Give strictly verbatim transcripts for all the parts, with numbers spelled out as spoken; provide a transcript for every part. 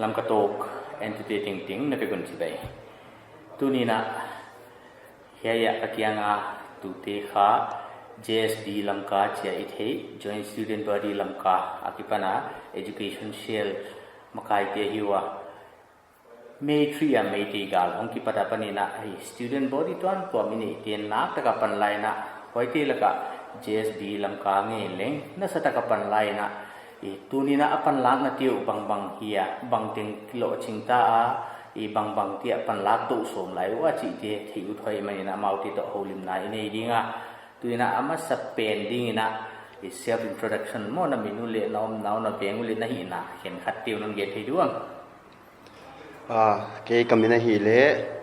Lamka Talk entute tengteng na vek un chibai. Tuni'n hiai a ka kianga tute kha J S B Lamka chia i theih Joint Student Body Lamka a kipana Education Cell makaite hi ua. May three a Meitei gal hong kipat apan in a, hi student body tuamtuam in i tenna taka panla in a, huaite laka J S B Lamka ngei leng nasa taka panla in a, i tuni'n a panlakna tuh bangbang hia, bangteng kilohching ta a, i bangbang tia panlak tou sawm lai ua chihte theih ut hoih man in a, amaute toh houlimna i nei ding a. Tuni'n a masa pen ding in a, i self introduction maw, na min uh leh na omna uh, na veng uh leh na hihna khenkhat tuh non gen thei diam? Ah, kei ka min ahihleh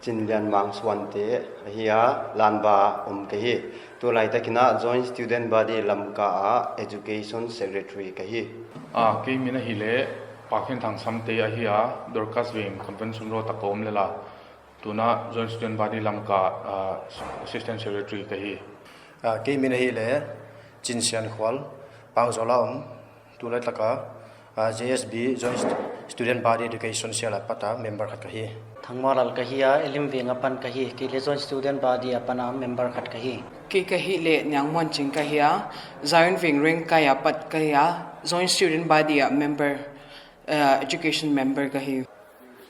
Chinlianmang Suante ahi a, Lanva om ka hi. Tulaitak in a Joint Student Body Lamka a Education Secretary ka hi. Ah, kei min ahihleh Pakhenthang Samte ahi a, Dorcas Veng Convention Road a ka om lel a. Tuni'n a Joint Student Body Lamka, ah, Assistant Secretary ka hi. Ah, kei min ahihleh Chinsiankhual, Pangzawl a om. Tulaitak a, ah, J S B, Joint St-, Student Body Education Cell apat a member khat ka hi. Thangmalal ka hi a, Elim Veng apan ka hi, kei leh Joint Student Body apan a member khat ka hi. Kei ka hihleh Niangmuanching ka hi a, Zion Veng Rengkai apat ka hi a, Joint Student Body a member, ah, education member ka hi.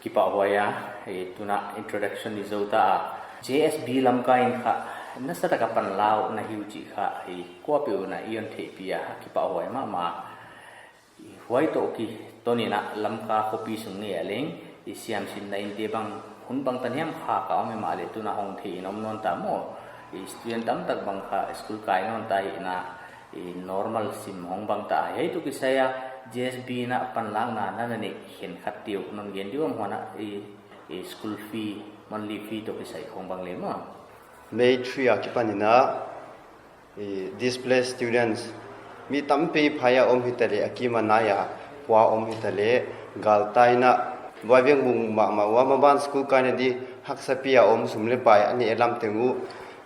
Kipahhuai a, eh, tuni'n a introduction i zou ta a. J S B Lamka in kha nasa taka panla uh na hi uh chih kha, eh, kuapeuh in a i hon theihpih a, kipahhuai mahmah. Huai toh kiton in a Lamka khopi sung ngei a leng, i siamsinna inte bang, hun bangtan hiam kha ka om himahleh tuni'n a hong thei in om nawn ta maw. I student tamtak bang kha school kai nawn ta hi in a, i normal sim hong bang ta. Hiai toh kisai a J S B in a panlakna na na neih khenkhat tuh non gen diam, huan a, i, i school fee, monthly fee toh kisai khong bang leh maw? May three a kipan in a, i, displaced students, mi tampi phai a om hitaleh, a kim a nai a pua om hitaleh, galtai in a, buaibang bung mahmah ua, maban school kaina di haksa pi a om, sum leh pai a neih lam teng uh,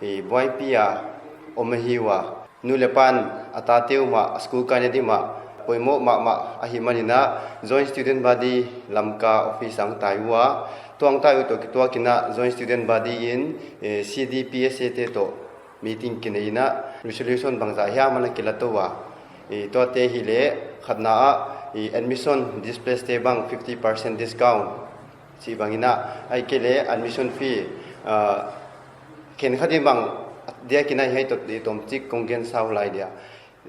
i, buaipi a om ahi ua. Nu leh pa'n a tate uh mah school kaina di mah poimoh mahmah ahih man in a, Joint Student Body Lamka office a hong tai ua. Tua hong tai uh toh kituak in a Joint Student Body in, eh, C D P S A te toh meeting kinei in a, resolution bangzah hiam ana kila tou a. Eh, tuate hileh khatna a, eh, admission displaced te bang fifty percent discount chih bang in a, ahihkeileh admission fee, ah, khenkhat in bang diak in a hiai toh, eh, tomchik kong gen sau lai dia.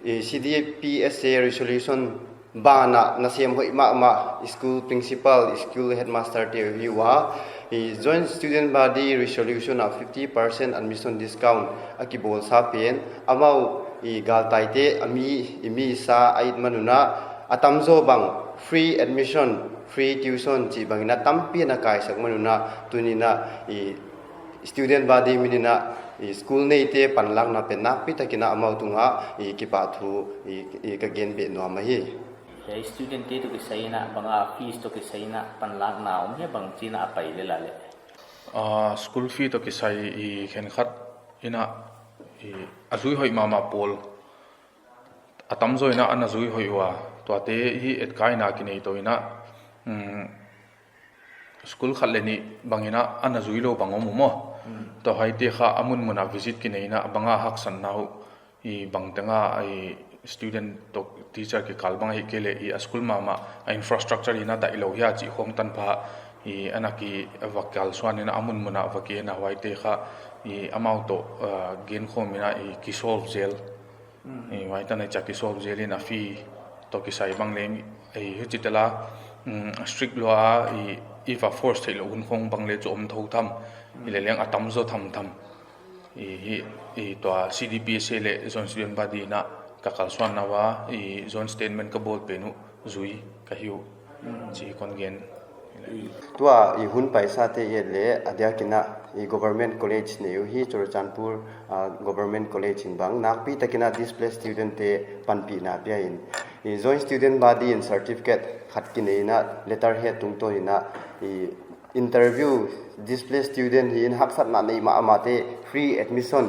Eh, C D P S A resolution ban a nasem hoih mahmah school principal, school headmaster te hi ua. Eh, Joint Student Body resolution a fifty percent admission discount a kibawlsa pen, amau, eh, galtaite a mi, i mi sa a it man un a, a tamzaw bang free admission, free tuition chih bang in a tampi ana kaisak man un a, tuni'n a, eh, student body min in a, i, school neite panlakna pen nakpi tak in a amau tung a, i, kipahthu, i, i, ka gen beh nuam ahi. Hiai student te toh kisai in a bang a, fees toh kisai in a panlakna om hia, bangchi in a pai lel a leh? Ah, school fee toh kisai, i, khenkhat in a, i, a zui hoih mahmah pawl, a tamzaw in a ana zui hoih ua, tuate hi etkaina kinei tou in a, mm, school khat leh nih bang in a ana zui lou bang om uh maw. Hmm. Tua huaite kha a munmun a visit kinei in a bang a haksatna uh, i, bangteng a, i, student toh teacher kikal bang ahihkeileh, i, a school mahmah a infrastructure in a daih lou hia chih khong tanpha, i, ana ki va kalsuan in a, a munmun a va ki en a, huaite kha, i, amau toh, ah, genkhawm in a, i, kisolve zel. Mm. I, huai tan a chia kisolve zel in a fee toh kisai bang leh, i, huchi tela, mm, strict lua a, i, i va force theih louh hun khong bang leh chu om thou tham. Mm. Hileh leng a tamzaw tham tham. I, hi, i, tua C D P S A leh Joint Student Body in a ka kalsuanna ua, i, joint statement ka bawl pen uh zui ka hi uh. Mm. Chih kon gen. Tua i hun paisate i et leh, a diak in a, i, government college nei uh hi, Churachandpur, ah, government college in bang nakpi tak in a displaced student te panpihna pia in, i, Joint Student Body in certificate khat kinei in a, letterhead tungtawn in a, i, interview, displaced student hi in haksatna nei mahmah te free admission,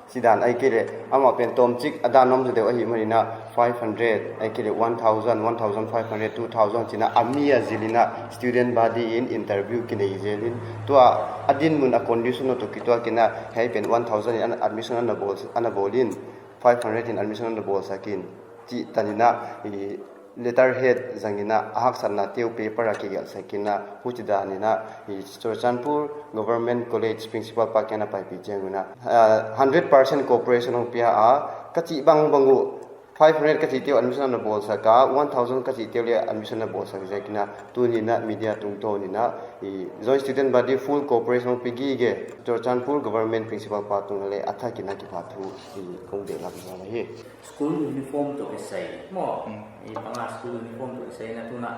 sidan ahihkeileh amah pen tomchik a dan om zaw deuh ahih man in a, Five hundred, ahihkeileh one thousand, one thousand five hundred, two thousand chihna a mi a zil in a student body in interview kinei zel in, tua a dinmun a condition toh kituak in a hiai pen one thousand in admission ana bawl, ana bawl in, five hundred in admission ana bawlsak in, chih tan in a, i, letterhead zang in a, a haksatnate uh paper a kigelhsak in a, huchidan in a, i, Churachandpur Government College Principal pa kiang a paipih chiang un a, ah, hundred percent cooperation hong pia a, ka chih bangbang uh, five hundred ka chihte uh admission ana bawlsak a, one thousand ka chihte uh leh admission ana bawlsak ziak in a, tuni in a media tungtawn in a, i, Joint Student Body full cooperation hong pe gige, Churachandpur Government Principal pa tung leh a thak in a kipathu, i, kong behlap zaw hi. School uniform toh kisai maw. Hmm. I panga school uniform toh kisai in a tuna,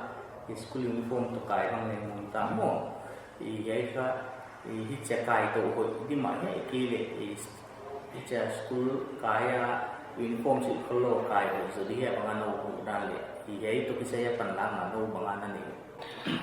i school uniform toh kai bang leng mun ta maw. I hiai kha, i hichia kai toh hoih di mah hiai kei leh, i hichia school kai a uniform chih kholo kai hoih zaw di hiai bang a nou hoih dan leh. I hiai toh kisai a panlakna nou bang a na nei.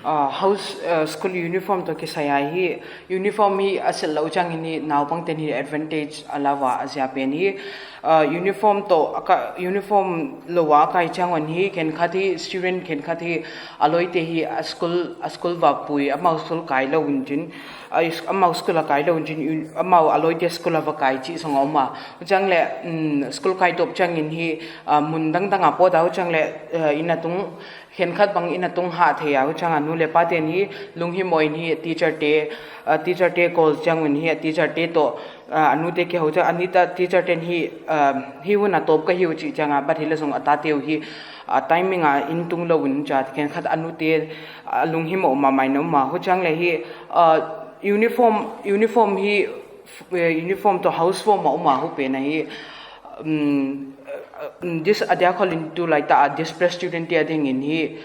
Ah, house, ah, school uniform toh kisai a hi, uniform hi a silh lou chiang in hi naupangte'n hi advantage a la ua, a ziak pen hi, ah, uniform toh a ka, uniform lou a kai chiang un hi khenkhat hi student khenkhat hi a loite hi a school, a school va pui, amau school kai lou un chin, a is-, amau school a kai lou un chin, un-, amau a loite school a va kai chih zong a om a. Huchiang leh, mm, school kai tawp chiang in hi, ah, mun dangdang a pawt a, huchiang leh, ah, inn a tung, khenkhat bang inn a tung hah thei a, huchiang a nu leh pate'n hi lunghimoh in hi teacher te, ah, teacher te call chiang un hi teacher te toh, ah, a nute kihou chiang a, a nite teacher te'n hi, ah, hi hun a tawp ka hi uh chih chiang a, but hileh zong a tate uh hi, ah, timing a inn tung lou un chia, khenkhat a nute, ah, lunghimoh mahmah in a om a, huchiang leh hi, ah, uniform, uniform hi, eh, uniform toh house form a om a, huai pen a hi, um, um, dis-, a dia khol in tulai ta a displaced student te a ding in hi,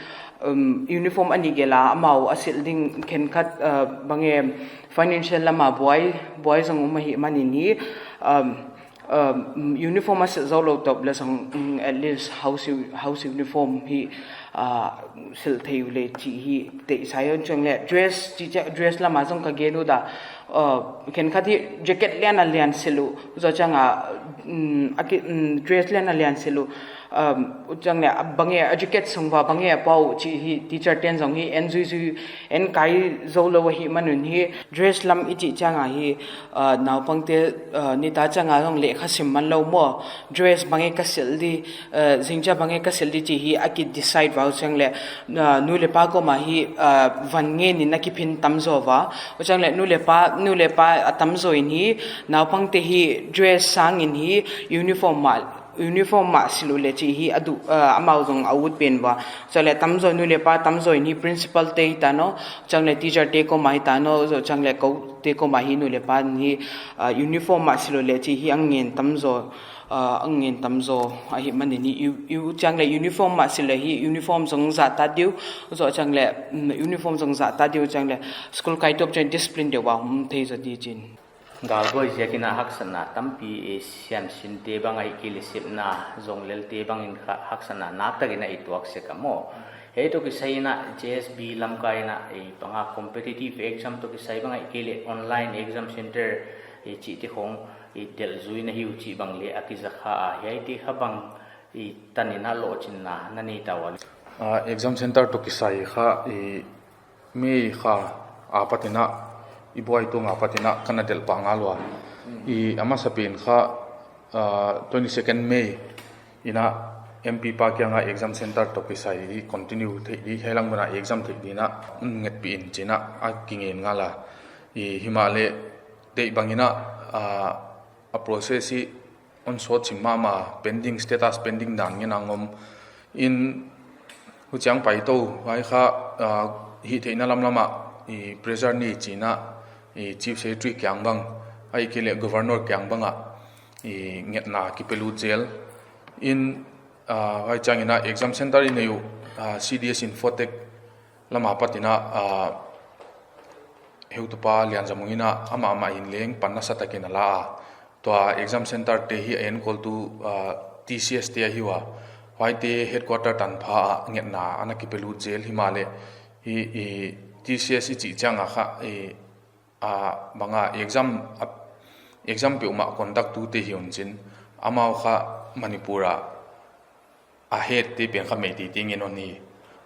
um, uniform a nih gelh a, amau a silh ding khenkhat, uh, bang e financial lam a buai, buai zong om ahihman in hi, um, um, uniform a silh zou lou tawp leh zong, um, at least house u-, house uniform hi, uh, silh thei uleh chih hi deihsak uh, huchiang leh dress, chih chiang dress lam a zong ka gen uh a, uh, khenkhat hi jacket lian a lian silh uh, huchiang a, um, a ki, um, dress lian a lian silh uh, um, huchiang leh bang e a jacket sung va bang e a pau chih hi teacher te'n zong hi en zuizui, en kai zou lou ahihman un hi dress lam i chih chiang a hi, uh, naupangte, uh, nitak chiang a zong lehkha sim man lou maw, dress bang e ka silh di, uh, zingchiang bang e ka silh di chih hi a ki decide ua, huchiang leh, uh, nu leh pa koma hi, uh, van ngen in a kiphin tam zaw ua, huchiang leh nu leh pa, nu leh pa a tam zaw in hi naupangte hi dress sang in hi uniform mah, uniform mah silh uleh chih hi a duh, uh, amau zong a ut pen ua, huchiang leh tam zaw nu leh pa tam zaw in hi principal te hi ta nou, huchiang leh teacher te koma hi ta nou, huchiang leh kou te koma hi nu leh pa'n hi, uh, uniform mah silh uleh chih hi a ngen tam zaw, uh, a ngen tam zaw ahihman in hi, u-, u-, huchiang leh uniform mah silh leh hi uniform zong zahtak di uh, huchiang leh, um, uniform zong zahtak di uh, huchiang leh school kai tawp chiang discipline deuh a om thei zaw di chin. Galgoi ziak in a haksatna tampi, eh, siamsinte bang ahihkeileh sepna zonglelte bang in kha haksatna naktak in a i tuak sek a maw. Hiai toh kisai in a J S B lamkai in a, eh, panga competitive exam toh kisai bang ahihkeileh online exam center, eh, chihte khong, eh, delh zui na hi uh chih bang leh a kiza kha a, hiaite kha bang, eh, tan in a lohchinna na nei ta ua? Ah, exam center toh kisai kha, eh, May kha apat in a, i buai tung apat in a ka na delh pah ngal ua. I a masapen kha, ah, twenty second May in a M P pa kiang a exam center toh kisai i continue theih di, hiai lang mun a exam theih di in a hon ngetpih in chi in a a kingen ngal a. I himahleh deih bang in a, ah, a process i hon sawt chim mahmah, pending, status pending dan ngen a om. In huchiang pai tou, huai kha, ah, hihtheihna lamlam ah, i pressure ni chi in a, i Chief Secretary kiang bang, ahihkeileh Governor kiang bang ah, i ngetna kipelut zel. In, ah, huai chiang in a exam center i nei uh, ah, C D S Infotech lam apat in a, ah, heutupa Lianzamung in a amah amah in leng panna satak in a la a. Tua exam center te hi a enkol tu, ah, T C S te ahi ua. Huaite headquarter tanpha ah ngetna ana kipelut zel himahleh. Hi, i T C S i chih chiang a kha, i, ah, bang a exam, ah, exam peuhmah conduct tute hi un chin. Amau kha Manipur ah a head te pen kha Meitei te ngen hon hi.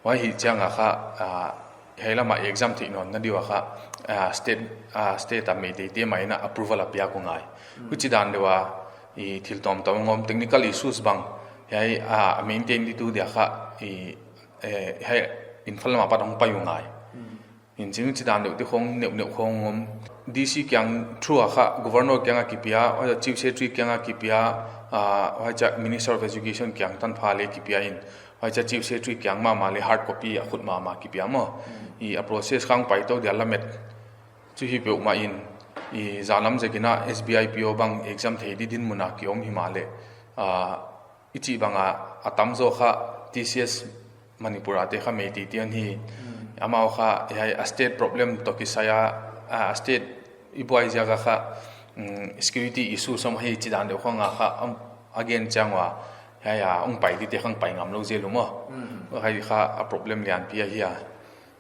Huai hi chiang a kha, ah, hiai lam a exam theih nawn na di ua kha, ah, state, ah, state a Meitei te mai in a approval a piak uh ngai. Huchi dan deuh a, i thil tuamtuam ngawm technical issues bang, hiai, ah, a maintain di tu dia kha, i, eh, hiai Imphal lam a pat hong pai uh ngai. Inchin huchi dan deuh te khong neuhneuh khong om. D C kiang through a kha, Governor kiang a kipia, huai Chief Secretary kiang a kipia, ah, huai cha Minister of Education kiang tanpha le kipia in, huai cha Chief Secretary kiang mahmah le hard copy a khut mahmah kipia maw. I a process khang pai tou dia lamet. Chu hi peuhmah in, i zan lam zek in a S B I P O bang exam thei di dinmun a ki om himahleh, ah, i chih bang a, a tamzaw kha T C S Manipur a te kha Meitei te hon hi. Amau kha, hiai a state problem toh kisai a, a state i buai ziak a kha, mm, security issue sam hi chi dan deuh khong a kha, am, again chiang ua, hiai a, hong pai di te khang pai ngam lou zel uh maw. Hiai kha a problem lianpi ahi a.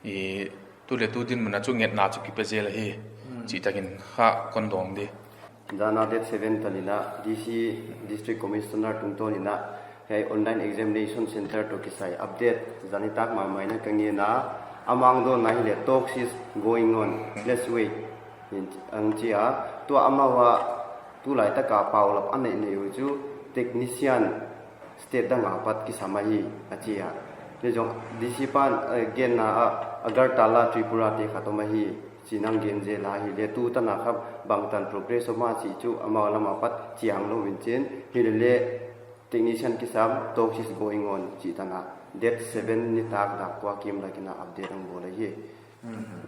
I tu le tu dinmun a chu ngetna chu kipe zel ahi. Chih takin kha kon dawng di. Zan a date seven tan in a D C District Commissioner tungtawn in a hiai online examination center toh kisai update zan nitak mahmah in a ka ngen a, a mangdawnna hileh talks is going on, let's wait, in ang chi a, tua amau a tulai tak a paulap a neih neih uh chu technician state dang a pat kisam ahi a chi a. Leh zong D C pan, eh, genna a Agartala Tripura te khat om ahi. Chi in a gen zel a hileh tu tan a kha bangtan progress om a chih chu amau lam a pat chiang lou in chin. Hileleh technician kisam, talks is going on chih tan a. Date seven nitak dak kua kim lak in a update ang bawl ahi.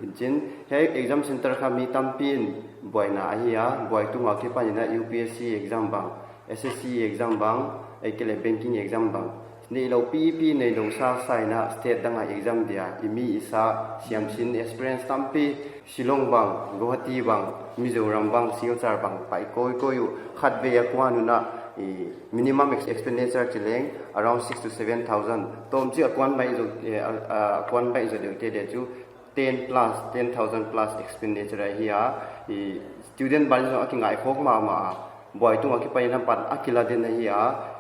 Inchin, hiai exam center kha mi tampi in buaina ahi a, buai tung a kipan in a U P S C exam bang, S S C exam bang, ahihkeileh banking exam bang. Neih lou pipi, neih lou sasa in a state dang a exam dia, i mi i sa, siamsin experience tampi, Shillong bang, Guwahati bang, Mizoram bang, Silchar bang, pai kawikawi uh, khatvei a kuan un a, i minimum ex-, expenditure chi leng, around six to seven thousand. Tawmchik a kuan baih zaw, eh, a, a kuan baih zaw deuh te leh chu, ten plus, ten thousand plus expenditure ahi a, i student body zong a kingaihkhawk mahmah a, buai tung a kipan in a pan a kila den ahi a,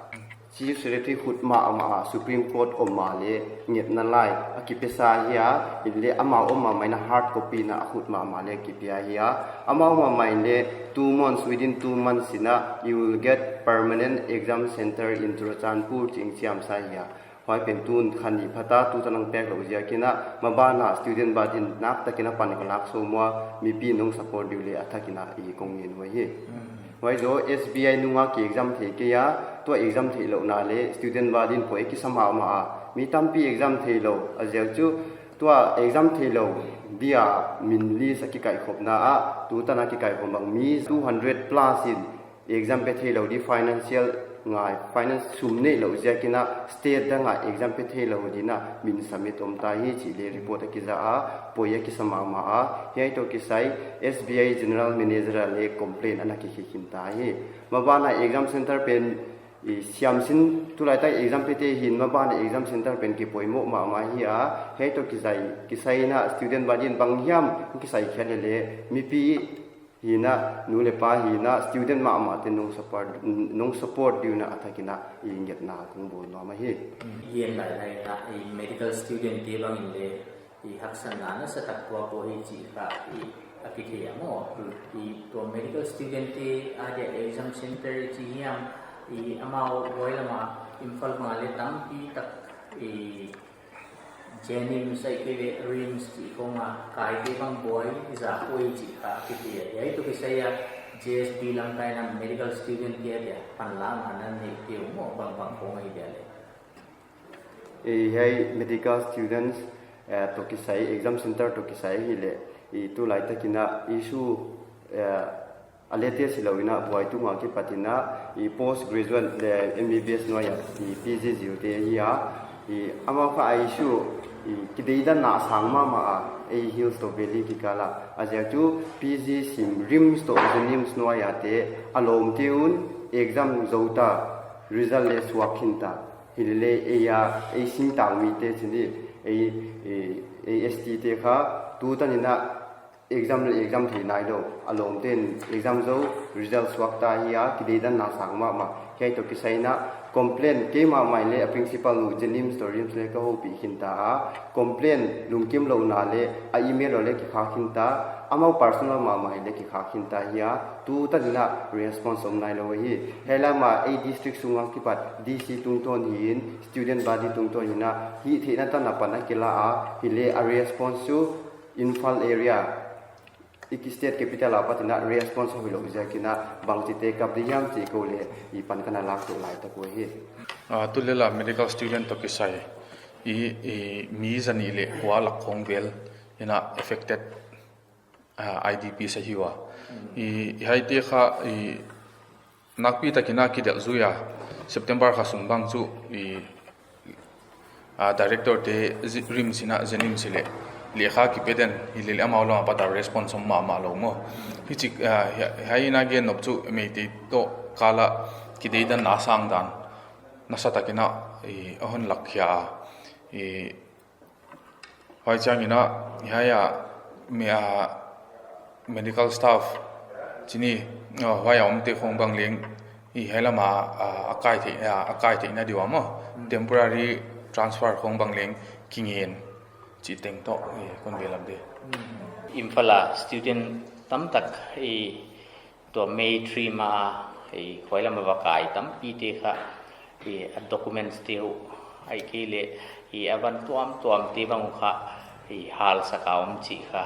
Chief Secretary khut mahmah a Supreme Court om mahleh ngetna lai a kipesa ahi a, in leh amau om mahmah in a hard copy in a khut mahmah leh kipia ahi a, amau om mahmah in leh two months, within two months in a you will get permanent exam center in Churachandpur chih chiam sa ahi a. Huai pen tun khan nih pha ta, tu tan a pek lou ziak in a, maban a student body in nak tak in a pan ka lak sawm ua, mipi in hong support diu leh a thak in a i kong ngen uh ahi. Huai zoh S B I nung a ki exam thei kei a, tua exam theihlouhna leh student body in poi kisam mahmah a, mi tampi exam theilou, a ziak chu tua exam theilou dia min list a kikaihkhopna ah, tu tan a kikaihkhop bang mi two hundred plus in exam pe theilou di financial ngai, finance sum neih louh ziak in a state dang a exam pe theilou di in a min submit om ta hi chih leh report a kiza a, poi a kisa mahmah a, hiai toh kisai S B I General Manager a leh complain ana kikhia khin ta hi. Maban a exam center pen i siamsin tulai tak exam pete hi'n maban a exam center pen kipoimoh mahmah hi a, hiai toh kisai, kisai in a student body in bang hiam kisai khia leh leh mipi hi in a, nu leh pa hi in a, student mahmah te nong support, nong support diu in a a thak in a i ngetna kong bawl nuam ahi. Hiai lai lai in a i medical student te bang in leh i haksatna nasatak tuak uh hi chih kha i a kithei a maw. I tua medical student te a dia exam center i chi hiam, i amau buai lam a Imphal bang a leh tampi tak i JNIMS ahihkeileh RIMS chih khong a kai te bang buai zak uh hi chih kha a kithei a. Hiai toh kisai a J S P lam kai in a medical student te a dia panlakna na neih uh maw, bangbang khong ahi dia leh. Eh, hiai medical students, eh, toh kisai, exam center toh kisai hileh, i tulai tak in a issue, eh, a latest hilou in a buai tung a kipat in a, i post graduate leh M B B S nuai a, i P G zil te ahi a, i amau kha a issue, i kideidanna sang mahmah a, ei Hills toh Valley kikal a, a ziak chu P G sim RIMS toh JNIMS nuai a te, a lawmte un exam zou ta, result leh suak khin ta. Hileleh ei a, ei singtang mite chih ni, ei, ei, ei S T te kha, tu tan in a, exam leh exam thei nailou, a lawmte'n exam zou, result suakta hi a, kideidanna sang mahmah. Hiai toh kisai in a complain kei mahmah leh a principal uh JNIMS toh RIMS leh ka houpih khinta a, complain lungkimlouhna leh a email uh leh kikhak khinta, amau personal mahmah leh kikhak khinta hi a, tutan in a response om nailou hi. Hiai lam a ei district sung a kipat DC tungtawn hi'n, student body tungtawn hi'n a, hihtheihna tan apan a kila a, hileh a response chu Imphal area, i state capital apat in a response hoihlou ziak in a, bangchi take up di hiam chih kou leh i pan ka na lak tuh lai tak uh hi. Ah, tulel a medical student toh kisai i, i mi zanih leh kua lak khong vel in a affected, ah, IDPs ahi ua. I, i hiaite kha i nakpi takin a kidelh zui a, September kha sung bang chu i, ah, director te zi-, RIMS in a JNIMS leh lekha kipe den hileh amau lam apat a response om mahmah lou maw. Hichi, ah, hi-, hiai in a gen nop chu Meitei toh kal a kideidanna sang dan nasa takin a, i, a hon lak khia a, i, huai chiang in a, hiai a, mi, a, medical staff chih ni, a, huai a omte khong bang leng, i, hiai lam a, a, a kai theih, a, a kai theihna di ua maw. Temporary transfer khong bang leng kingen chih teng toh, i, kon ve lam di. Imphal a student tamtak, i, tua May three ma, i, huai lam a va kai tampite kha, i, a documents te uh, ahihkeileh, i, a van tuamtuam te bang uh kha, i, halsak a om chih kha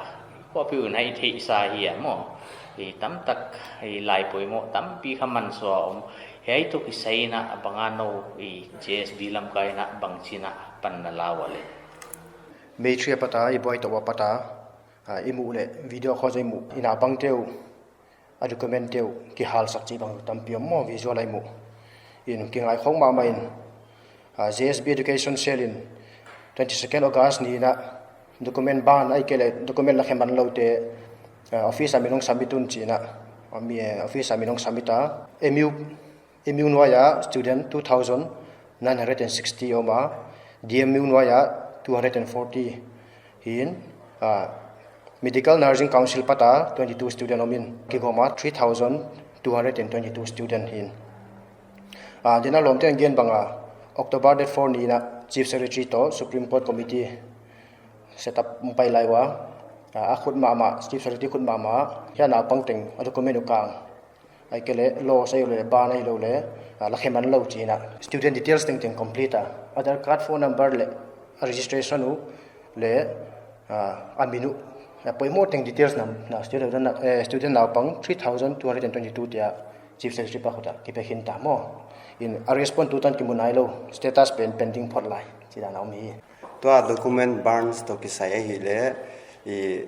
kuapeuh in a theihsa hi a maw. I, tamtak, i, laipoimoh tampi kha mansuah om. Hiai toh kisai in a bang a nou, i, JSB lamkai in a bangchi in a pan na la ua leh? May three apat a, i buai toh apat a, ah, i muh leh video khong zou i muh, i naupangte uh, a document te uh kihalsak chih bang tampi om maw, visual a i muh. In kingai khong mahmah in, ah, JSB Education Cell in twenty-second August ni in a document ban ahihkeileh document la khe man loute, ah, office a min hon submit un chih in a, ah, mi, eh, office a min hon submit a, MU MU nuai a student two thousand nine hundred and sixty om a, DMU nuai a two hundred and forty hi'n, ah, Medical Nursing Council apat a twenty-two student om in, kigawm a three thousand two hundred and twenty-two student hi'n. Ah, din a lawmte'n gen bang a, October date four ni in a Chief Secretary toh Supreme Court Committee set up pai lai ua, ah, a khut mahmah, Chief Secretary khut mahmah, hiai naupang teng a document uh kang, ahihkeileh law sa leh ban ahihlouhleh, ah, la khe man lou chih in a. Student details tengteng complete a, Aadhaar card, phone number leh a registration uh leh, ah, a min uh, ah, poimoh teng details nam, na student na, eh, student naupang three thousand two hundred and twenty-two te a Chief Secretary pa khut a kipe khinta maw. In a response tutan kimu nailou, status pen pending phot lai chih dan a om hi. Tua document bans toh kisai ahihleh, i,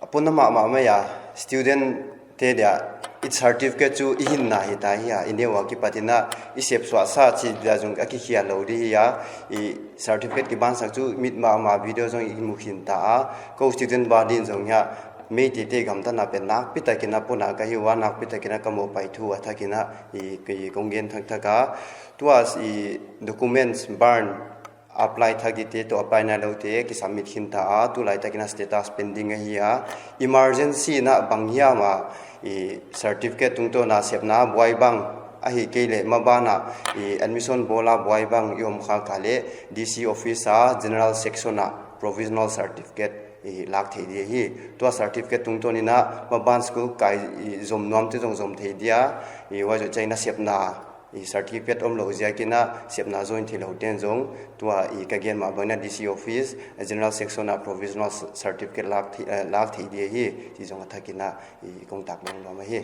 a puna mahmah mai a, student te dia, i certificate chu i hinna hita hi a, i neu a kipat in a, i sep suah sa chih dia zong a kikhial lou di hi a, i certificate kibansak chu mit mahmah video zong i mu khinta a, kou student body in zong hiai, Meitei te gamtatna pen nakpi takin a puna ka hi ua, nakpi takin a ka mohpaih thu a thak in a, i, i kong gen thakthak a, tua i documents ban apply thak dite toh apply nailoute kisubmit khinta a, tulai takin a status pending ahi a, emergency in a bang hiam a, i certificate tungtawn a sepna buai bang, ahihkeileh maban a, i admission bawl a buai bang i om khak a leh, DC office a general section a provisional certificate i lak thei di hi. Tua certificate tungtawn in a maban school kai i zom nuamte zong zom thei di a, i huai zoh chiang in a sepna i certificate omlou ziak in a sepna join theilou ten zong tua i ka gen mah bang in a DC office, eh, general section a provisional c-, certificate lak thei, eh, lak thei di hi, chih zong a thak in a i kong taklang nuam ahi.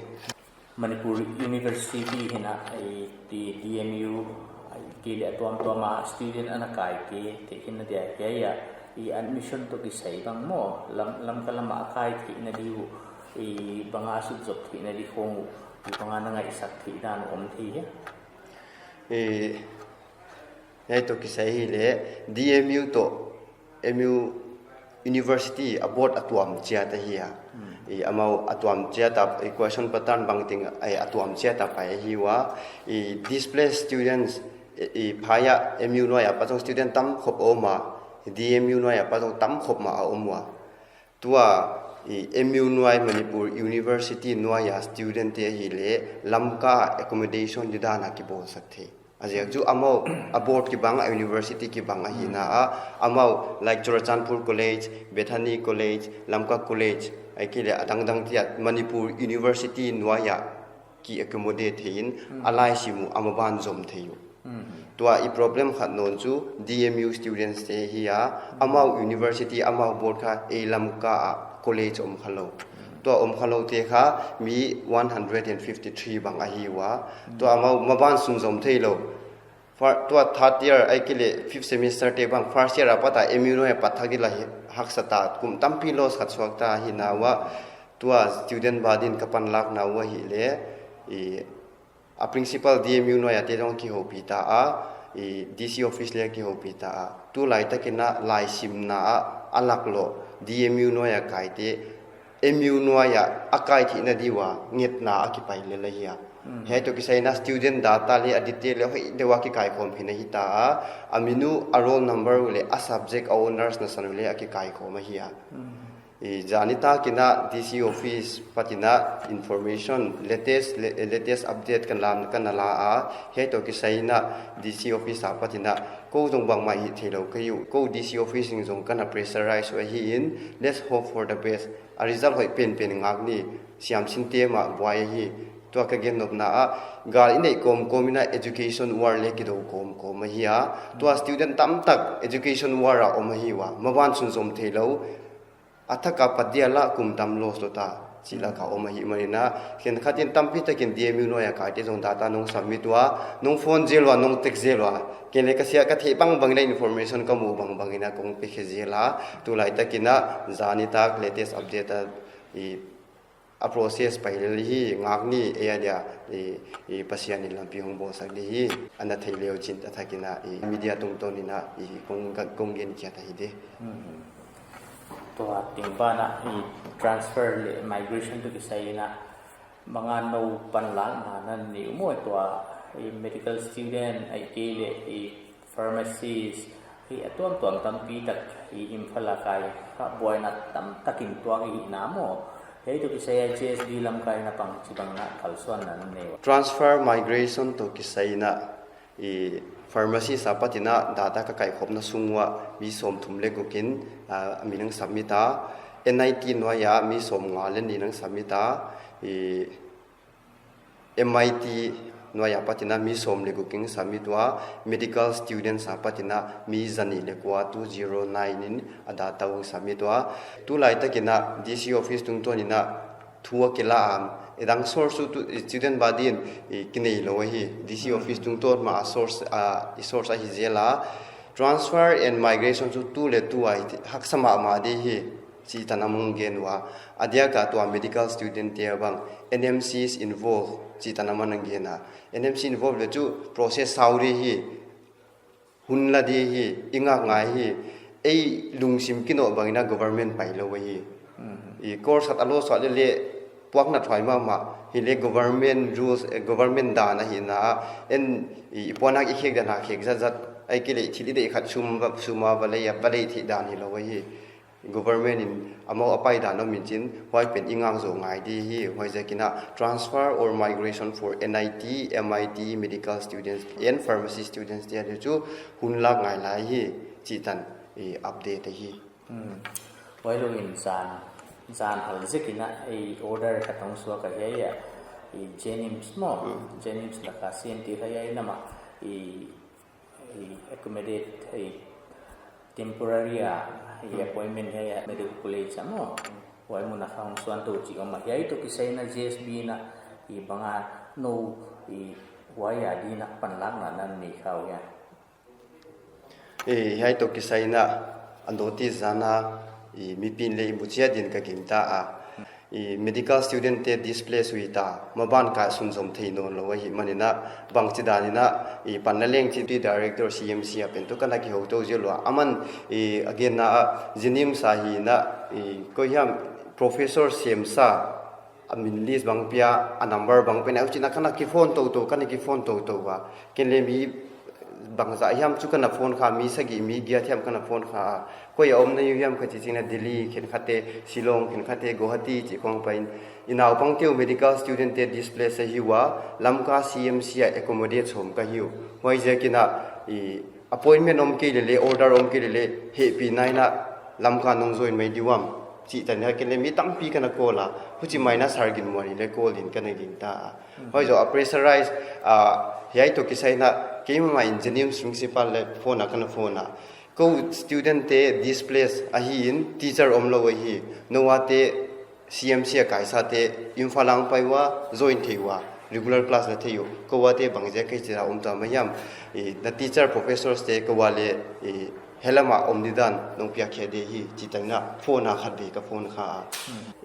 Manipur University hi in a, i, ti DMU, ahihkeileh a tuamtuam a student ana kaite theihkhinna dia hiai a, i admission toh kisai bang maw, lam, Lamka lam a a kai theihna di uh, i bang a sut zop theihna di khong uh, i bang a na ngaihsak theih dan om thei hia? I, hiai toh kisai hileh, DMU toh MU University a board a tuam chiat ahi a. Hmm. I, amau a tuam chiat a, i question pattern bangteng, ai, a tuam chiat a pai ahi ua. I, displaced students, i, i, phaya MU nuai a pat zong student tam khop a om a, DMU nuai a pat zong tam khop mah a om ua. Tua, I M U nuai, Manipur University nuai a student te hi leh Lamka accommodation di dan a kibawlsak thei. A ziak chu amau a board kibang, a university kibang ahihna ah, amau like Churachandpur College, Bethany College, Lamka College, ahihkeileh a dangdang te ah Manipur University nuai a ki accommodate thei in, a laisim uh a maban zom thei uh. Tua i problem khat nawn chu D M U students te hi a, amau university, amau board kha ei Lamka a college om khalou. Tua om khalou te kha mi one hundred and fifty three bang ahi ua. Tua amau maban sunzom theilou. Fir-, tua third year ahihkeileh fifth semester te bang first year apat a M U nuai a pat thak di la hi-, haksa ta, kum tampi loss khat suak ta ahihna ua. Tua student body in ka panlakna uh ahihleh, i, a principal D M U nuai a te zong kihoupi ta a, i, D C office leh kihoupi ta a. Tulaitak in a laisimna ah a laklou D M U nuai a kaite M U nuai a a kai theihna di ua ngetna a kipai lel ahi a. Hiai toh kisai in a student data leh a detail leh hoih deuh a kikaikhawm hi na hi ta a. A min uh, a roll number uh leh a subject, a honours na san uh leh a kikaikhawm ahi a. I, zan nitak in a D C office apat in a information, latest, le-, latest update ka na la, ka na la a. Hiai toh kisai in a D C office apat in a kou zong bangmah hih theilou ka hi uh. Kou D C office in zong ka na pressurize uh ahi in, let's hope for the best. A result hoih penpen ngak ni, siamsin te mah buai ahi. Tua ka gen nopna ah, gal i neih kawmkawm in a education war leh kidou kawmkawm ahi a. Tua student tamtak education war a om ahi ua, maban sunzom theilou. A thak a pat dia lah kum tam loss lou ta chih lak a om ahihman in a, khenkhat in tampi tak in D M U nuai a kaite zong data nong submit ua, nong phone zel ua, nong text zel ua. Ken leh ka sia ka theih bangbang in a, information ka muh bangbang in a kong pe khe zel a. Tulaitak in a zan nitak latest update a, i, a process pai lel hi, ngak ni, ei a dia, i, i, Pasian in lampi hong bawlsak di hi. A na thei le uchin a thak in a, i, media tungtawn in a, i, kong, kong gen khiat ahi di. Tua teng ban ah, i, transfer leh migration toh kisai in a, bang a nou panlakna na nei uh maw? Tua, i, medical student, ahihkeileh, i, pharmacist, i, a tuamtuam tampi tak, i, Imphal a kai kha buaina tamtak in tuak i hihna maw? Hiai toh kisai a J S B lam kai in a bangchibang na kalsuanna na nei ua? Transfer migration toh kisai in a, i, pharmacist apat in a data ka kaikhawmna sung ua mi sawmthum leh guk in, a, min hong submit a. N I T nuai a mi sawmnga leh nih in hong submit a. I, M I T nuai apat in a mi sawm leh guk in hong submit ua. Medical students apat in a mi zanih leh kua, two zero nine in a data hong submit ua. Tulaitak in a D C office tungtawn in a thu a kila a, i dang source tu, i, student body in, i, kinei lou ahi. D C office tungtawn mah a source, a, i source ahi zel a. Transfer and migration chu tu leh tu a, i, haksa mahmah di hi, chih tan a mah hong gen ua. A diak a tua medical student te a bang, N M C is involved, chih tan a mah hong gen a. N M C involved leh chu process sau di hi. Hun la di hi, i ngak ngai hi, ei lungsim kinoh bang in a government pai lou ahi. I, course khat a loss suak leh leh puakna thuai mahmah, hileh government rules, eh, government dan ahihna ah, en, i, i puannak i khek dan a khek zatzat, ahihkeileh thil i deih khat sum va, sum a va lei a, va lei theih dan hilou ahi. Government in amau a paidan om in chin, huai pen i ngak zou ngai di hi. Huaiziak in a transfer or migration for N I T, M I T, medical students and pharmacy students te a di chu hun lak ngai lai hi, chih tan, i, update ahi. Hmm. Huailou in zan, zan hal zek in a, i, order khat hong suak ahi a, i, JNIMS maw, hmm, JNIMS lak a C N T kha hiai in a mah, i, i, accommodate, i, temporary a, i, hmm, appointment hiai a medical college a maw. Huai mun a kha hong suan tou chih om a. Hiai toh kisai in a J S B in a, i, bang a nou, i, huai a di in a panlakna na nei kha uh hia? I, hiai toh kisai in a, a notice zan a, i, mipi'n leh i mu chiat din ka gingta a. I, medical student te displace uh hita, maban ka sunzom thei nawnlou ahihman in a, bangchidan in a, i, panla leng chih Deputy Director C M C apan toh ka na kihou tou zel ua. Aman, i, a genna ah, JNIMS a hi in a, i, koi hiam Professor Semsa, a min list bang pia, a number bang pia, huchi'n a ka na kiphone toutou, ka na kiphone toutou ua. Ken leh mi Bangzah hiam chu ka na phone kha, mi sagih mi giat hiam ka na phone kha a. Koi a om na uh hiam ka chih chiangin a Delhi khenkhatte, Shillong khenkhatte, Guwahati chih khong pain. I naupangte uh medical student te displace ahi ua, Lamka C M C a accommodate sawm ka hi uh. Huaiziakin a, i appointment om kei lele, order om kei lele, hehpihna in a Lamka nong join mai di uam chih tan a ken le mi tampi ka na call a. Huchi mai in a Sir Ginmuan in le call in ka na gingta a. Huai zoh a pressurize, ah, hiai toh kisai in a keimah in JNIMS principal le phone a ka na phone a. Kou student te displace ahi in teacher omlou ahi. Nou a te C M C a kaisate Imphal a hong pai ua, join thei ua, regular class la thei uh. Kou a te bangziak a hichi a om ta mai hiam. I, na teacher professors te kou a le, i, helam a om di dan nong piak khia di hi, chih tan in a phone a khatvei ka phone kha a.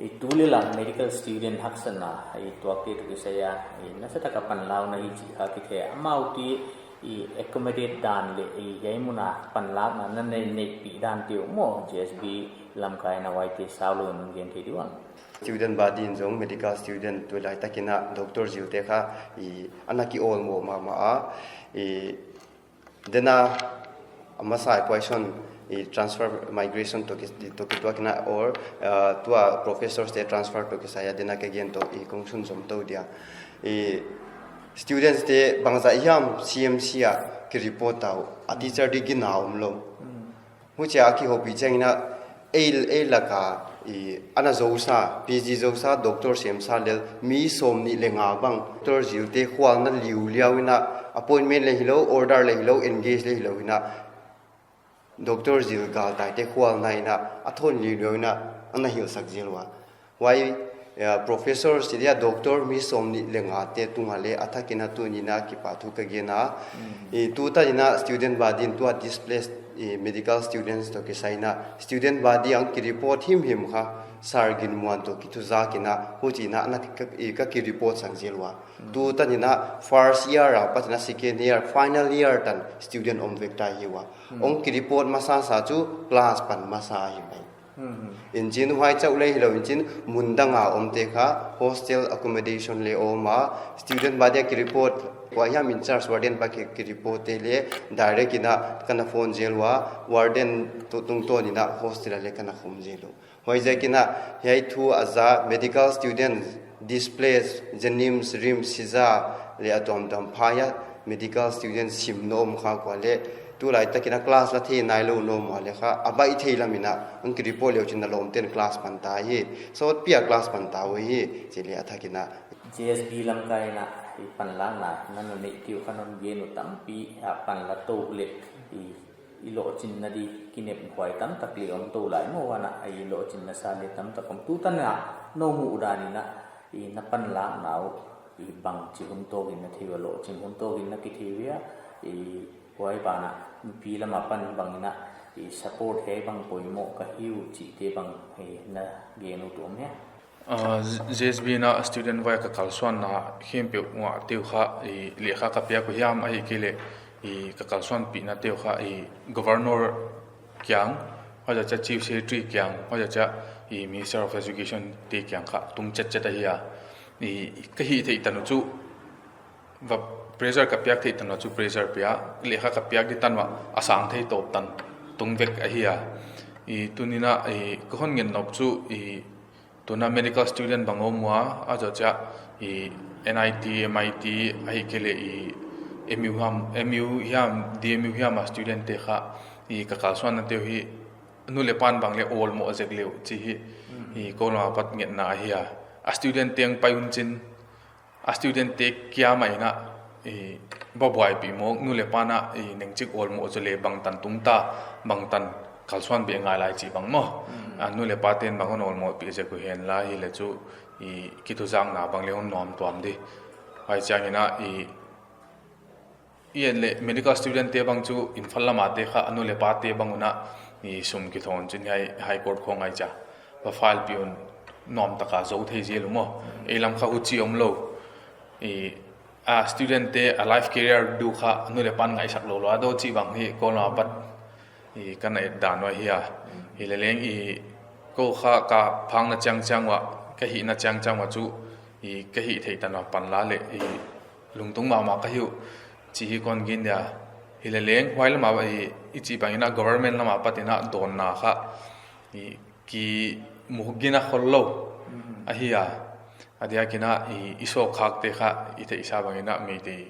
I tu le la medical student haksatna, i tuak te toh kisai a, i nasatak a panlakna hi chih kha kithe. Amau te i accommodate dan le i hiai mun a panlakna na nei, neihpih dan te uh maw, J S B lamkai in a huaite saulou in gen thei di uam. Student body in zong medical student tulaitak in a doctor zil te kha i ana ki awlmoh mahmah a, i dena a masa a question i transfer migration toh ki, toh kituak in a or, uh, tua professors te transfer toh kisai a dena ka gen toh i kong sunzom tou dia. I students te bangzah hiam C M C a ki report ta uh, a teacher di gina omlou. Huchia a kihoupih chiangin a ei, ei laka i ana zousa, P G zousa, doctor semsa lel mi sawmnih le nga bang doctor zilte khualna liuliau in a appointment le hilou, order le hilou, engage le hilou in a doctor zil galtaite khualna in a a thawn liuliau in a ana hilhsak zel ua. Huai, eh, professor si dia doctor mi sawmnih le ngate tunga le a thak in a tuni in a kipahthu ka gen a. I tutan in a student body in tua displaced, i medical students toh kisai in a student body in a ki report himhim kha Sir Ginmuan toh kithuzak in a huchi in a ana ka, i ka ki report sak zel ua. Tutan in a first year apat in a second year, final year tan student om vek ta hi ua. Hong ki report masa sa chu class pan masa hi mai. Inchin huai chauh le hilou inchin mun dang a omte kha hostel accommodation le om a, student body a ki report, huai hiam in charge warden pa ki, ki report te le direct in a ka na phone zel ua, warden tu, tungtawn in a hostel a le ka na khum zel uh. Huaiziakin a hiai thu a za medical student displaced, JNIMS, RIMS, CISA le a tuamtuam phai a medical student sim na om kha kua le tulaitak in a class la thei nailou na om ua le kha a baih thei lam in a hong ki report le uh chin a lawmte'n class pan ta hi, sawtpi a class pan ta uh hi, chih le a thak in a. J S B lamkai in a i panlakna na na neih te uh kha non gen uh tampi a panla tou le i i lohchinna di kinepkhuai tamtak le om tou lai maw, huan a i lohchinna sa le tamtak om. Tutan a nou muh dan in a i na panlakna uh i bangchi hun tawk in na thei ua, lohching hun tawk in na kithei ua, i huai ban a nupi lam apan bang in a i support hiai bang poimoh ka hi uh chihte bang i na gen ut om hia? Ah, J-, J S B in a student vai ka kalsuanna khempeuh nguah te uh kha, i lehkha ka piak uh hiam ahihkeileh i ka kalsuanpihna te uh kha i governor kiang, huaizoh chiah chief secretary kiang, huaizoh chiah i minister of education te kiang kha tung chetchet ahi a. I ka hihtheih tan uh chu va pressure ka piak theih tan uh chu pressure pia, lehkha ka piak di tan uh a sang thei tawp tan tung vek ahi a. I tuni in a i ka hon ngen nop chu i tuna medical student bang om ua, a zoh chiah i N I T, M I T, ahihkeileh i M U hiam, M U hiam, D M U hiam a student te kha i ka kalsuanna te uh hi nu le pa'n bang le awlmoh zek le uh chih hi i kou lam apat ngetna ahi a. A student teng pai un chin, a student te kia mai in a i babuaipih mawk, nu le pa'n a i nengchik awlmoh zaw le bangtan tungta, bangtan kalsuan beh ngai lai chih bang maw. A nu le pate'n bang hon awlmohpih zek uh hen la hileh chu i kithuzakna bang le hon nuam tuam di. Huai chiangin a i i en le medical student te bang chu Imphal lam a te kha a nu le pa te bang un a i sum kithawn chin hiai High Court khong ai chia va file pih un nuam taka zou thei zel uh maw. Ei lam kha huchi omlou. I a student te a life career di uh kha a nu le pa'n ngaihsak lou lou a do chih bang hi kou lam apat i ka na et dan uh ahi a. Hileleng i kou kha ka phakna chiangchiang ua, ka hihna chiangchiang ua chu i ka hihtheih tan uh panla le i lungtung mahmah ka hi uh chih hi kon gen dia. Hileleng, huai lama i, i chih bangin a government lama patin a dawnna kha i, kimu gina khollou ahi a. A diakin a i, i sawkkhakte kha i theihsa bangin a Meitei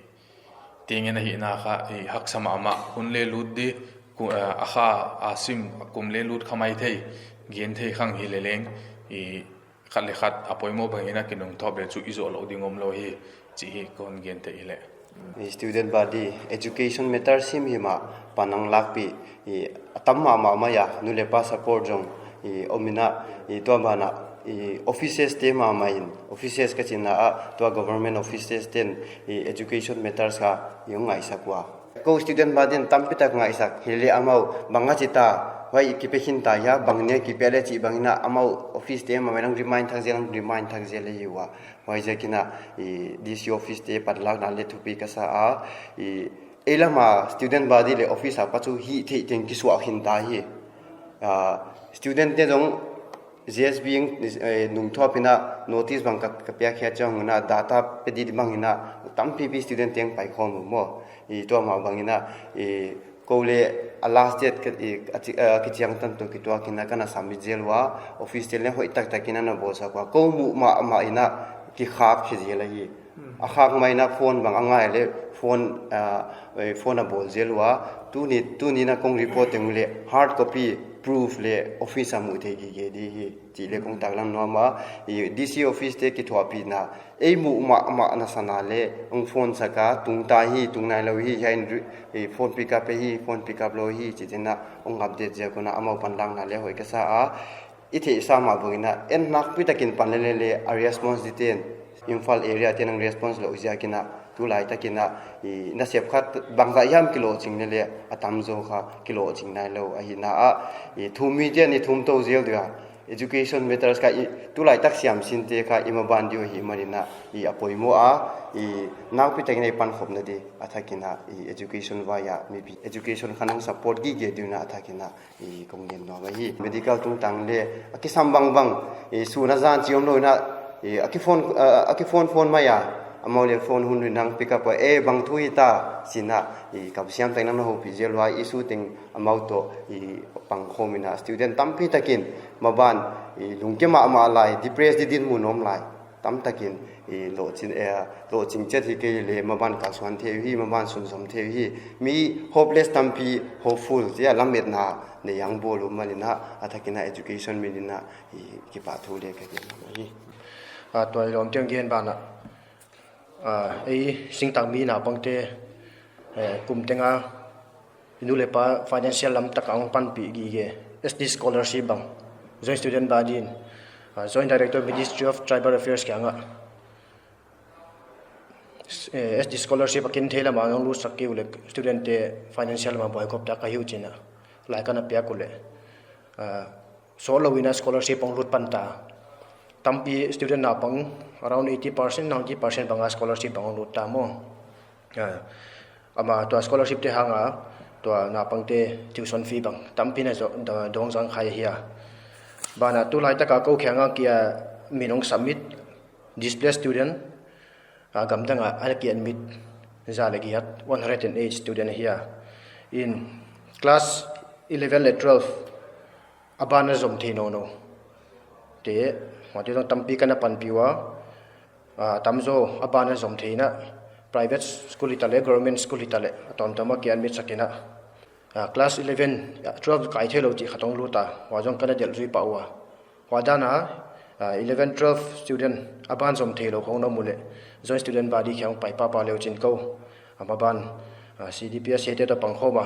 tengin ahihna kha i haksa mahmah. Hun le lut di, ku-, eh, a kha a sim kum le lut kha maithei, gen thei khang hileleng i khat le khat a poimoh bangin a kinungthawp le chu i zoh lou ding omlou hi, chih hi kon gen thei hileh. I student body, education matter sim himah pan a lakpih, i a tam mahmah mai a, nu le pa support zong i om in a, i tua banah i offices te mahmah in, offices ka chihna ah tua government offices ten i education matters kha i hong ngaihsak ua. Kou student body in tampi tak ngaihsak hileh amau bang a chi ta, huai i kipe khin ta hia, bang ne kipe le chih bangin a amau office te mahmah in a remind thak zel, remind thak zel ahi ua. Huaiziakin a i D C office te panlakna le thupi ka sa a, i ei lama student body le office a pat chu hih theih teng kisuah khin ta hi. Ah, student te zong J S B in, eh, nungthawp in a notice bang ka, ka piak khia chiang in a data pe di bangin a tampipi student teng pai khawm uh maw. I tua mah bangin a, i kou le a last date ka, i, a chi-, a kichiangtan toh kituakin a kana submit zel ua, office te le hoih taktakin ana bawlsak ua. Kou muh mahmah in a kikhak hi zel ahi. A khak mai in a phone bang a ngai le phone, ah, eh, phone a bawl zel ua. Tuni, tuni in a kong report teng le hard copy proof le office a muh theih gige di hi. Chih le kong taklang nuam a, i D C office te kithuahpihna, ei muh mahmah na sa na le hong phone sak a, tung ta hi, tung nailou hi, hiai in ri-, i phone pick up hi, phone pick up lou hi, chih chiang in a hong update ziak un a amau panlakna le hoih ka sa a. I theihsa mah bangin a, en nakpi takin pan le le le a response di ten, Imphal area ten a response lou ziakin a, tulai takin a, i nasep khat bangzah hiam kilohching le le, a tamzaw kha kilohching nailou ahihna ah, i thum mi ten i thum tou zel dia, education matters kha i tulai tak siam sinte kha i maban diu ahihmanin a, i a poimoh a, i nakpi takin a i pankhopna di a thakin a, i education vai a mipi education kha nang support gige diu in a thakin a, i kong gen nuam ahi. Medical tungtang le a kisam bangbang, i sun a zan chi omlou in a, i a ki phone, a, a ki phone phone mai a, amau le phone hun in a pick up a, eh, bang thu hi ta, chi in a, i ka siam tak in a na houpih zel ua, i su teng amau toh i pangkhawm in a, student tampi takin maban i lungke mahmah lai, depressed di dinmun om lai. Tamtakin i lohching, eh, lohching chet hi kei le maban kalsuan thei uh hi, maban sunzom thei uh hi. Mi hopeless tampi hopeful, chia lametna nei a bawl uh manin a, a thakin a education min in a i kipahthu le ka gen nuam ahi. A, tua i lawmte hong gen banah, a, ei singtang mi naupangte, eh, kum teng a i nu le pa financial lam tak a hong panpih gige, S T scholarship bang, Joint Student Body in, ah, Joint Director Ministry of Tribal Affairs kiangah, eh, S T scholarship a kin thei lam a hong lutsak kei uleh student te financial lam a buaikhop ta ka hi uh chi in a, lai kana piak uleh, ah, sawtlou in a scholarship hong lut pan ta. Tampi student naupang around eighty percent, ninety percent bang a scholarship bang hong lut ta maw. Ah, ama tua scholarship te hang a, tua naupangte tuition fee bang tampi in a zo-, do-, dong zang khai hi a. Banah tulai tak a kou kiang a kia min hong submit, displaced student, ah, gamdang a, a ki admit za le giat, one hundred and eight student hi a. In class eleven le twelve, a ban a zom thei nawnnaw te, huaite zong tampi kana panpih ua, ah, tamzaw a ban a zom thei in a, private school hi ta le, government school hi ta le, a tuamtuam a ki admit sak in a, ah, class eleven, ah, twelve kai theilou chih khat hong lut a, hua zong kana delh zui pah ua. Hua dan a, ah, eleven, twelve student a ban zom theilou khong na om uleh, Joint Student Body kiang pai pahpah le uh chin kou. A maban, ah, C D P S te toh pangkhawm a,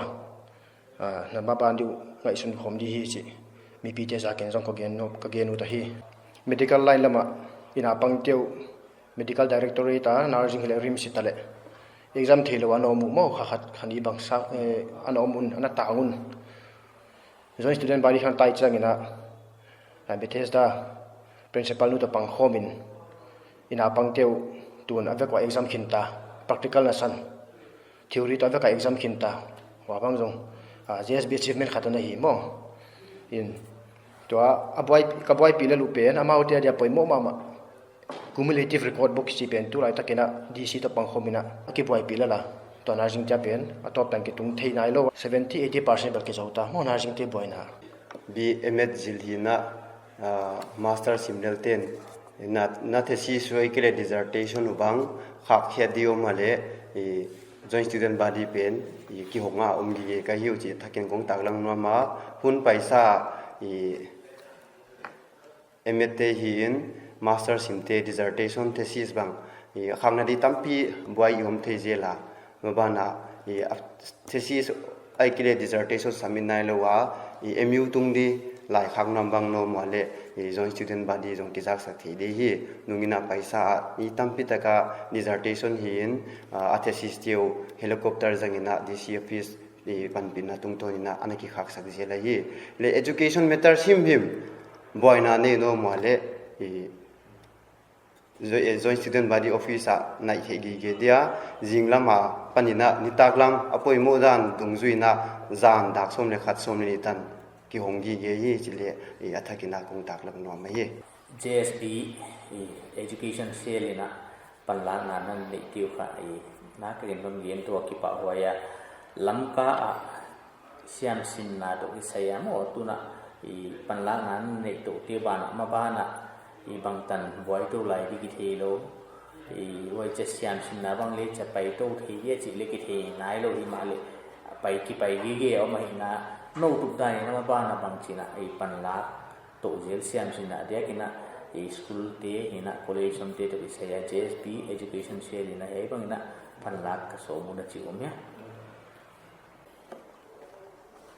ah, na maban di uh ngaihsun khawm di hi chih mipite zakin zong ka gen uh, ka gen ut ahi. Medical line lam a i naupangte uh, medical directorate a, nursing hi le RIMS hi ta le, exam theilou a na om uh maw, kha khat kha nih bang sa, eh, ana om un, ana tang un. Joint Student Body kiang tai chiang in a, ah, Bethesda principal nu toh pangkhawm in, i naupangte uh tun a vek ua exam khin ta, practical na san, theory toh a vek a exam khin ta. Hua bang zong, ah, J S B achievement khat ana hi maw. In, tua a buai, ka buaipih lel uh pen, amaute a dia poimoh mahmah. Cumulative record book chih pen tulai takin a D C toh pangkhawm in a, a kibuaipih lel a. Tua nursing te pen a tawp tan kitung thei nailou, seventy eighty percent bel kizou ta maw nursing te buaina. B M Ed zil hi'n, ah, master sim lel te'n na, na thesis uh ahihkeileh dissertation uh bang khak khia di om a leh, i joint student body pen i kihong a om gige ka hi uh chih thakin kong taklang nuam a, hun paisa i M Ed te hi'n, master sim te, dissertation, thesis bang i khakna di tampi buai i om thei zel a, maban ah i a thesis ahihkeileh dissertation submit nailou a, i M U tung di lai khak nuam bang om a leh i joint student body zong kizaksak thei di hi. Nungin a paisa a i tampi tak a dissertation hi'n, ah, a thesis te uh helicopter zang in a D C office i panpihna tungtawn in a ana kikhaksak zel ahi. Leh education matter himhim buaina nei nuam a leh i jo-, eh, joint student body office ah naih theih gige dia, zinglam a pan in a nitaklam a poimoh dan dungzui in a zan dak sawm leh khat, sawm leh nih tan kihong gige hi chih leh, eh, a thakin a kong taklang nuam ahi. J S B, eh, Education Cell in a panlakna na neih uh kha, eh, na ka gen bang gen tua kipahhuai a, Lamka ah siamsinna toh kisai a maw, tun a i panlakna na neih toh te banah, maban ah i bangtan buai tou lai di kitheilou, i huai chia siamsinna bang leh chia pai tou thei di chih leh kithei nailou himahleh pai kipai gige om ahi in a, nou tup dan in a maban ah bangchi'n a i panlak toh zel siamsinna diak in a, i school te in a, college om te toh kisai a J S B Education Cell in a hiai bang in a panlak ka sawm uh na chi om hia.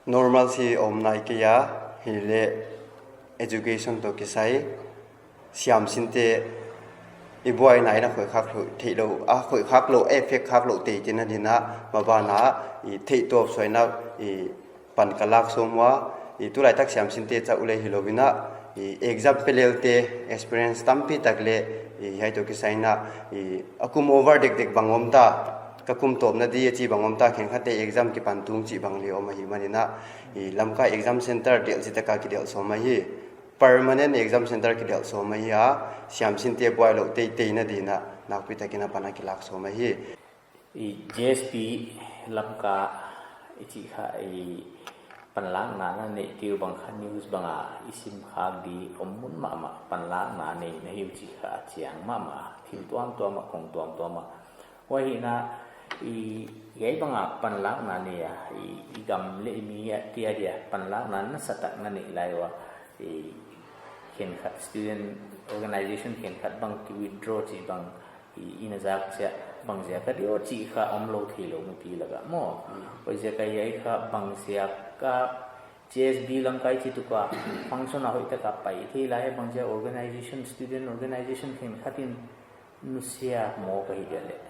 Normalcy om nai kei a, hileh education toh kisai siamsin te i buaina in a khoih khak lou theilou, a khoih khak lou, effect khak lou te tina ding in a, maban ah i theih tawp suaina i pan ka lak sawm ua, i tulaitak siamsin te chauh leh hilou in a, i exam pe lel te experience tampi tak leh i hiai toh kisai in a, i a kum over dekdek bang om ta, ka kum tawpna di a chih bang om ta, khenkhat te exam kipan tung chih bang leh om ahihman in a, i Lamka exam center delh chih tak a kidelh sawm ahi. Permanent exam center kidelh sawm ahi a, siamsin te buai lou teitei na ding in a nakpi tak in a pan a kilak sawm ahi. I J S B Lamka i chih kha i panlakna na neih uh bang kha news bang a i sim khak di om mun mahmah, panlakna nei na hi uh chih kha a chiang mahmah, thil tuamtuam a kong tuamtuam a. Huai hi in a i, i ei bang a panlakna nei a, i, i gam leh i mi a tia dia panlakna nasatak na neih lai ua, i khenkhat student organization khenkhat bang ki withdraw chih bang i, i na zak ziak, bang ziak a dia chih kha omlou theilou mipi lak ah maw. Huaiziak a hiai kha bang ziak a J S B Lamka i chih tuh kha function a hoihtak a pai thei lai, bang ziak organization, student organization khenkhat in nusia maw ka hi dia leh.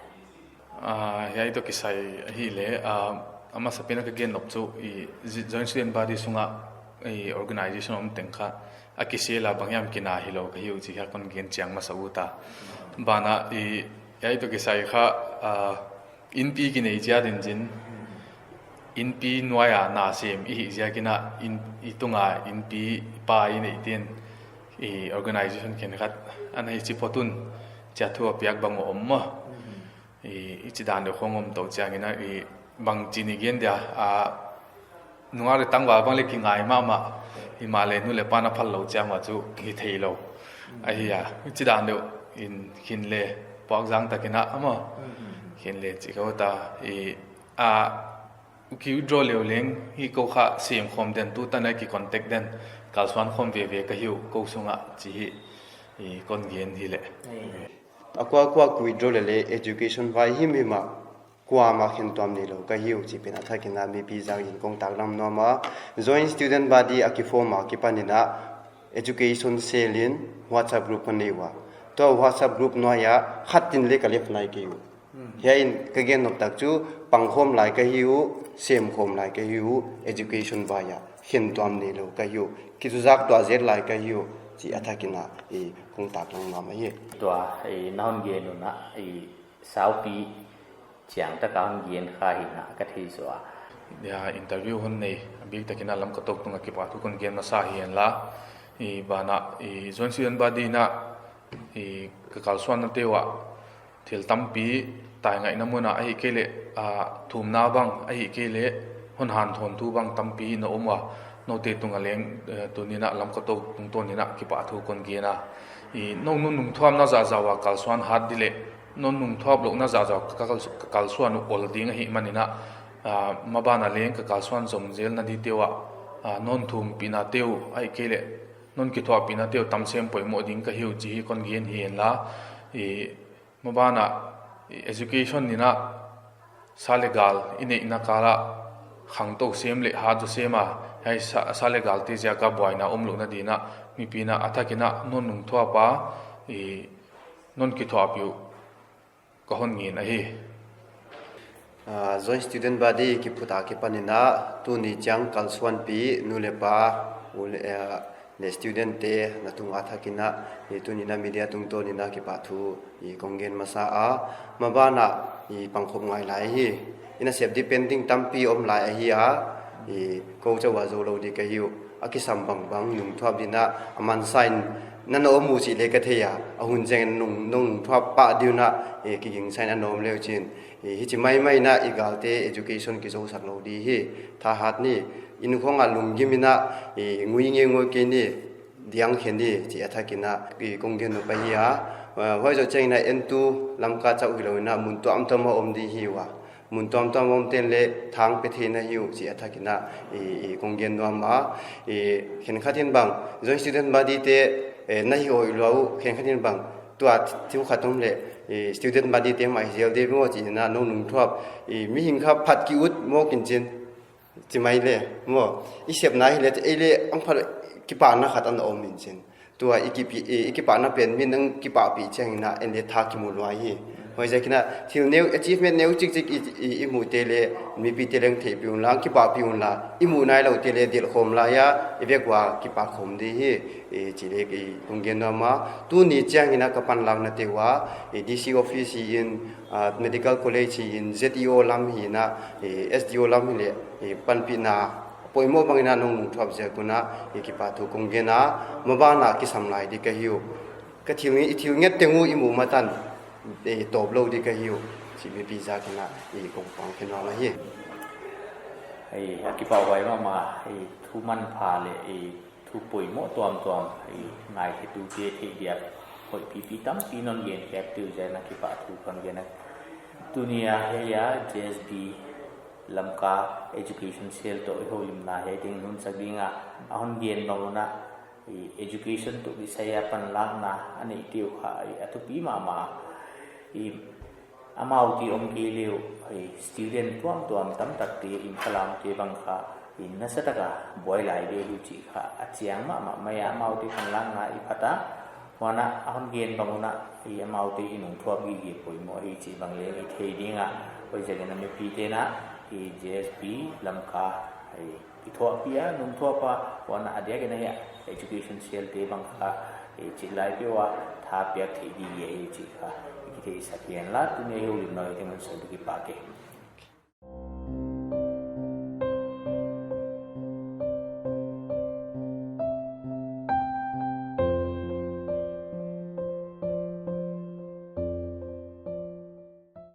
Ah, hiai toh kisai ahihleh, ah, a masapen a ka gen nop chu i zi-, joint student body sung a i organization om teng kha a kisel a bang hiam kina hilou ka hi uh chih kha kon gen chiang masa uh ta. Ban ah i hiai toh kisai kha, ah, inpi kinei chiat in chin, inpi nuai a na sem i hih ziak in a, in, i tung a inpi pa i neih te'n i organization khenkhat ana hi chi phot un chia thu a piak bang om maw. I, i chih dan deuh khong om tou chiang in a, i bangchi'n i gen dia, a, nungak leh tangval bang leh kingai mahmah, himahleh nu leh pa na phal lou chiang ua chu hi theilou ahi a. I chih dan deuh in khin leh puakzang tak in a maw, khin leh chi ka ut a, i, a, ki withdraw leu leng hi, kou kha sem khawm den, tutan a ki contact den, kalsuan khawm veve ka hi uh kou sung a chih hi, i, kon gen hileh. A kuakua ki withdraw leh leh education vai himhim a kuamah khentuam neilou ka hi uh chih pen a thak in a mipi zak in kong taklang nuam a. Joint student body a ki form a kipan in a education cell in WhatsApp group ka nei ua. Tua WhatsApp group nuai ah khat in leng ka left nai kei uh. Hiai in ka gen nop tak chu pang khawm lai ka hi uh, sem khawm lai ka hi uh, education vai ah khentuam neilou ka hi uh, kizak tuah zel lai ka hi uh chih a thak in a i kong taklang nuam ahi. Tua, i, na hon gen uh na, i, saupi chiang tak a hon gen kha hi in a ka thei zaw a. Ya, interview hon nei, a bik tak in a Lamka Talk tung a kipahthu kon gen masa hi inla, i, ban ah, i, joint student body in a, i, ka kalsuanna te uah thil tampi taingaihna mun ah ahihkeileh, ah, thumna bang, ahihkeileh hon hanthawn thu bang tampi na om ua, noute tung a leng, eh, tuni'n a Lamka Tok tungtawn in a kipahthu kon gen a. I, non nungthuapna zahzah ua kalsuan hat di leh, non nungthuap louhna zahzah ka kal-, ka kalsuan uh ol ding ahihman in a, ah, maban a leng ka kalsuan zom zelna dingte uh ah, ah, non thumpihna te uh, ahihkeileh non kithuahpihna te uh tam sem poimoh ding ka hi uh chih hi kon gen hi hen la. I, maban ah, i, education in a sa leh gal i neihna kal ah khangtou sem leh hat zaw sem a, hiai sa, sa leh galte ziak a buaina omlouhna dingin a, mipi'n a a thak in a non nungthuap a, i, non kithuahpih uh ka hon ngen ahi. Ah, Joint Student Body kiphut a kipan in a, tuni chiang kalsuanpih nu leh pa, u leh, eh, leh student te na tung a thak in a, i, tuni'n a media tungtawn in a kipahthu i kon gen masa a. Maban ah i pangkhop ngai lai hi. I nasep di pen ding tampi om lai ahi a, i, kou chauh a zou lou di ka hi uh. A kisam bangbang nungthuap dingin a, a mansa in na na om uh chih leng ka thei a, a hun chiang in nung, nungthuap pah dingin a, i, kigingsa in a na om le uchin. I, hichi maimai in a i galte education kizousak lou di hi, thahat ni, inn khong ah lunggim in a, i, ngui ngeingoi kei ni, diang khe ni, chih a thak in a, i, kon gen nuam ahi a. Eh, huai zoh chiang in a entu Lamka chauh hilou in a mun tuamtuam a om di hi ua. Mun tuamtuam a omte'n leng thang pe theihna hi uh chih a thak in a, i, i, kon gen nuam a. I, khenkhat in bang, Joint Student Body te, eh, na hi hoih lua uh, khenkhat in bang, tua thu khat om leh, i, Student Body te mah hi zel di maw chih in a non nungthuap, i, mihing kha phat ki ut mawk in chin. Chi mai leh, maw, i sepna hi leh, ei leh, ang phat kipahna khat ana om in chin. Tua i kipi-, i, i kipahna pen mi'n a kipahpih chiang in a, en leh tha kimu lua hi. Huaiziak in a, thil neu, achievement neu chikchik i, i, i muhte leh, mipite leng theihpih un la, kipahpih un la, i muh nailoute leng delh khawm lai a, i vek ua kipah khawm di hi, i, chih leng i kon gen nuam a. Tuni chiang in a ka panlakna te ua, i, D C office hi in, ah, medical college hi in, Z E O lam hi in a, i, S D O lam hi leh, i, panpihna poimoh bang in a non nungthuap ziak un a, i, kipahthu kon gen a, maban ah kisam lai di ka hi uh. Ka thil nge-, i thil nget teng uh i muh ma tan, i, tawp lou di ka hi uh. Chih mipi ziak in a, i, kon pang khe nuam ahi. I, a kipahhuai mahmah, i, thu manpha leh, i, thu poimoh tuamtuam, i, ngaikhetute theih dia hoih pipi tampi non gen khak uh ziak in a kipahthu kon gen a. Tuni a hiai a J S B Lamka Education Cell toh i houlimna hiai teng hun sak ding a, a hon gen bang un a, i, education toh kisai a panlakna a neihte uh kha, i, a thupi mahmah. I, amaute om kei leh uh, i, student tuamtuam tamtakte, Imphal a omte bang kha, i, nasatak a buai lai di uh chih kha a chiang mahmah mai a, amaute panlakna i phat a, huan a hon gen bang un a, i, amaute i nungthuap gige poimoh hi chih bang leng i thei ding a, huaiziak in a mipite'n a, i, J S B Lamka, i, kithuahpih a, nungthuap a, huan a diak in a hiai Education Cell te bang kha, i, chih lai peuh a tha piak theih gige hi chih kha i kitheihsak hi hen la, tuni a i houlimna uh hiai teng hun sak di kipak e.